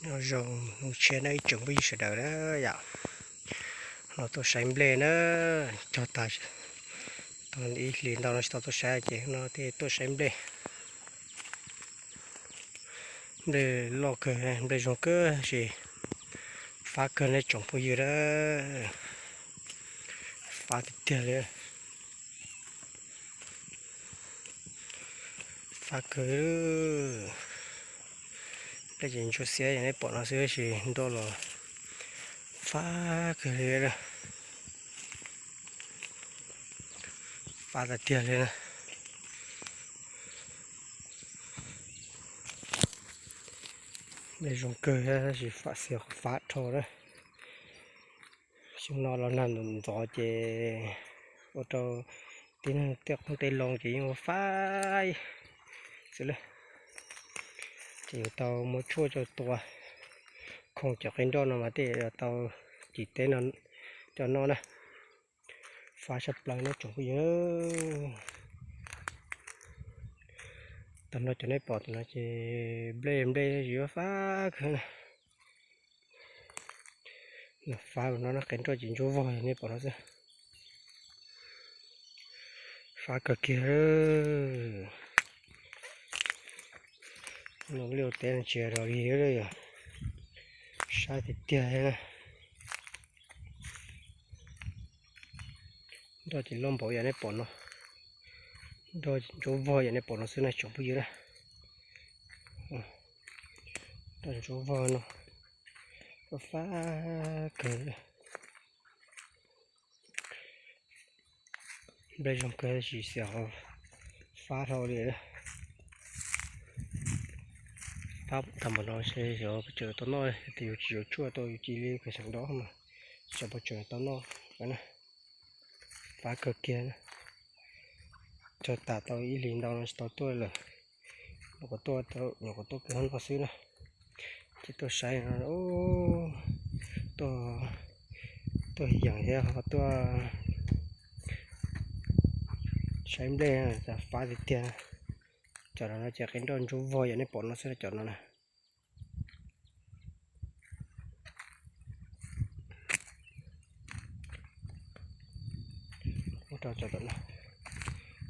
Nyob zoo hnub tshiab na ib tsoom phooj ywg sawv daws na yom. No tuaj saib nplej na, cog tas tau ib hlis ntau no tsis tau tuaj saib ces no thiaj tuaj saib nplej. Nplej loj kawg, nplej zoo kawg sis fab kawg nej tsoom phooj ywg na. Fab tiag tiag li. Fab kawg. Nplej ces ntsuab xiab yog nej pom no xwb sis nroj los fab kawg li. Fab tiag tiag li na. Nplej zoo kawg tab sis fab xiab fab dhau na. Xyoo no los nag ntxov ces ua rau tib neeg tej qoob tej loo ces yeej ua fab xwb lawm. Ces yuav tau muab tshuaj coj tua khoo cov qe nroj no mas tej yuav tau cim teb no coj noj na. Fab tshaj plaws nej tsoom phooj ywg. Tam no cov nej pom tam no ces nplej nplej yuav fab kawg na. Fab no qe nroj ces ntsuab vog nej pom no xwb. Fab kawg kiag. No liaj teb no tsis rau li yog sab tiag tiag na. Nroj ces loj npaum yam nej pom no. Nroj ntsuab vog yam nej pom no xwb na tsoom phooj ywg na. Nroj ntsuab vog no fab kawg. Nplej zoo kawg sis xiam fab dhau li. Fab tag npaum no ces yog pes tsawg tau noj, yog tias yus tsis yuav tshuaj tau yus cia li pes xeem dob mas tsis pes tsawg tau noj na. Fab kawg kiag. Cog tas tau ib hlis ntau no tsis tau tuaj lawm. Nyuam qhuav tuaj, nyuam qhuav tuaj kiag hnub no xwb na. Ces tuaj saib no, tuaj, tuaj yeem thiab ho tuaj saib nplej, fab tiag tiag. Cov no ces qe nroj ntsuab vog yam nej pom no xwb cov no na. Ua rau cov tom no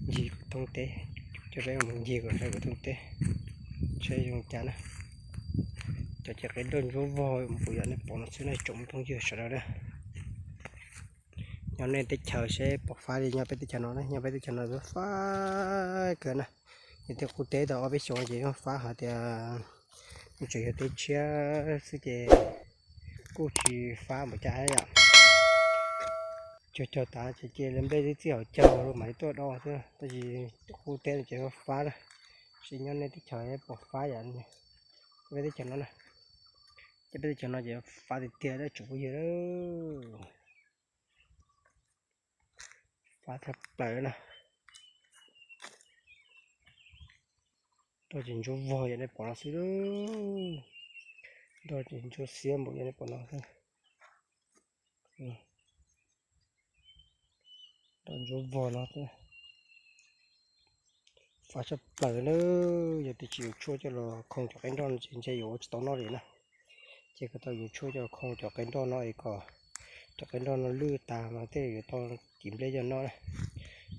ncig thoob teb, cov saib mus ncig kom saib kom thoob teb, saib zoo cas na. Cov ces qe nroj ntsuab vog npaum yam nej pom no xwb na tsoom phooj ywg sawv daws na. Nyob nej teb chaws seb pom fab li nyob peb teb chaws no na, nyob peb teb chaws no fab kawg na. Yog tias qub teb tau ob peb xyoos ces yeej fab hais tias tseem yog teb tshiab xwb ces kuj tsis fab npaum cas yom. Cog cog tas ces cia li nplej tib txij hauv caug mam li tuaj do xwb, tab sis qub teb no ces fab na. Seb nyob nej teb chaws pom fab yam peb teb chaws no na. Ces peb teb chaws no ces fab tiag tiag tsoom phooj ywg. Fab tshaj plaws na. Nroj ces ntsuab vog yam nej pom no xwb. Nroj ces ntsuab xiab npaum yam nej pom no xwb. Nroj ntsuab vog no xwb. Fab tshaj plaws na. Yog tias tsis yuav tshuaj coj los khoo cov qe nroj no ces ntshe yuav ua tsis tau noj li na. Ces kom tau yuav tshuaj coj los khoo cov qe nroj no es kom cov qe nroj no lwj tas mas tej yuav tau cim nplej coj noj na.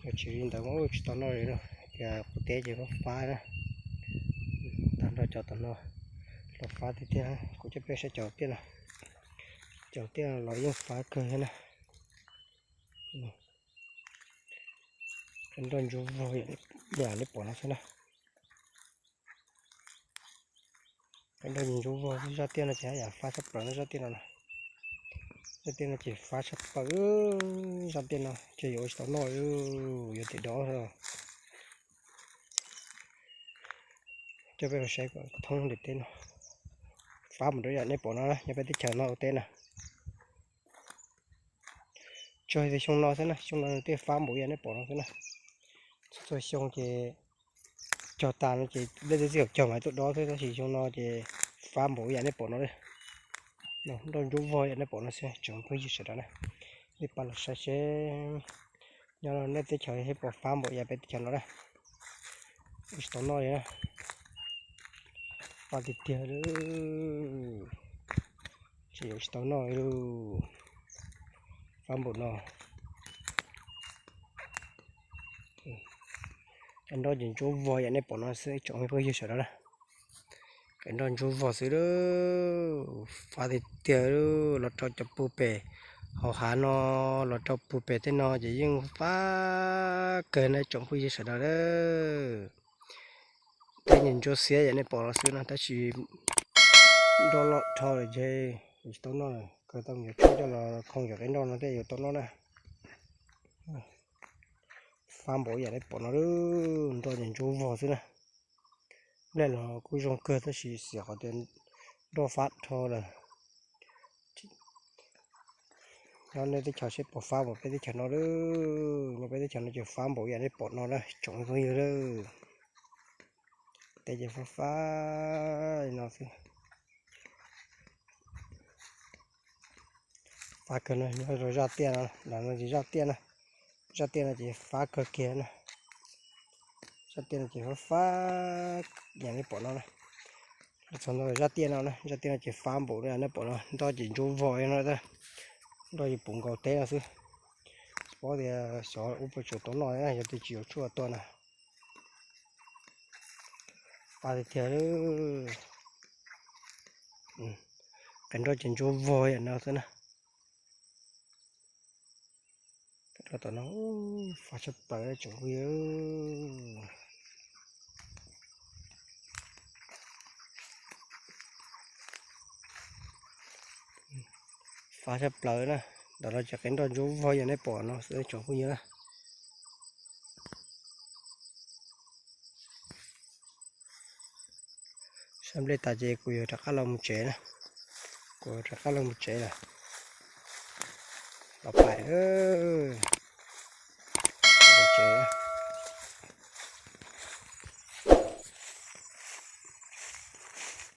Yog tsis li ntawd mas tsis tau noj li na. Tias qub teb ces muab fab na. Tag nrho cov tom no los fab tiag tiag, kuv coj peb saib cov tiaj no. Cov tiaj no los yeej fab kawg thiab na. Qe nroj ntsuab vog yam nej pom no xwb na. Qe nroj ntsuab vog xwb, zaj tiaj no ces haj yam fab tshaj plaws na zaj tiaj no na. Zaj tiaj no ces fab tshaj plaws, zaj tiaj no ces yuav ua tsis tau noj, yuav tim dov. Coj peb los saib kom thoob ntiaj teb no. Fab mus rau yam nej pom no nyob peb teb chaws no ua teb na. Tsuas yog xyoo no xwb na, xyoo no tej fab npaum yam nej pom no xwb na. Txhua txhua xyoo ces cog tas no ces dej tib txij cog mas tuaj dov xwb, tab sis xyoo no ces fab npaum yam nej pom no li. Nroj ntsuab vog yam nej pom no xwb tsoom phooj ywg sawv daws na. Nej pab los saib seb nyob nej teb chaws pom fab npaum yam peb teb chaws no na. Ua tsis tau noj li na. Fab tiag tiag li. Yuav tsis tau noj li. Fab npaum no. Cov nroj ces ntsuab vog yam nej pom no xwb tsoom phooj ywg sawv daws na. Cov nroj ntsuab vog xwb, fab tiag tiag. Los rau cov puag pem hauv hav no, los rau puag pem tej no ces yeej fab kawg na tsoom phooj ywg sawv daws na. Tej ntsuab xiab yam nej pom no xwb na, tab sis nroj loj dhau lawm ces tsis tau noj lawm, kawg tau yuav tshuaj coj los khoo cov qe nroj no thiaj yuav tau noj na. Fab npaum yam nej pom no, nroj ces ntsuab vog xwb na. Nplej los kuj zoo kawg tab sis xiam qhov tias nroj fab dhau lawm. Nyob nej teb chaws seb puas fab npaum peb teb chaws no lawm. Nyob peb teb chaws no ces fab npaum yam nej pom no na tsoom phooj ywg lawm. Tej ces fab fab li no xwb. Fab kawg no, nyob rau zaj tiaj no, no ces zaj tiaj na. Zaj tiaj no ces fab kawg kiag na. Zaj tiaj no ces fab fab yam nej pom no na. Txog ntua zaj tiaj no na, zaj tiaj no ces fab npaum nej pom no, nroj ces ntsuab vog no, nroj ces puv nkaus teb no xwb. Tsis paub tias xyov ub puas tsuas tau noj, yog tias tsis yuav tshuaj tuaj na. Fab tiag tiag. Qe nroj ces ntsuab vog yam no xwb na. Rau tom no fab tshaj plaws tsoom phooj ywg. Fab tshaj plaws na. Ntawm no ces qe nroj ntsuab vog yam nej pom no xwb tsoom phooj ywg na. Sab nplej tas ces kuv yuav rov qab los mus tsev na. Kuv yuav rov qab los mus tsev lawm. Los pais lawm.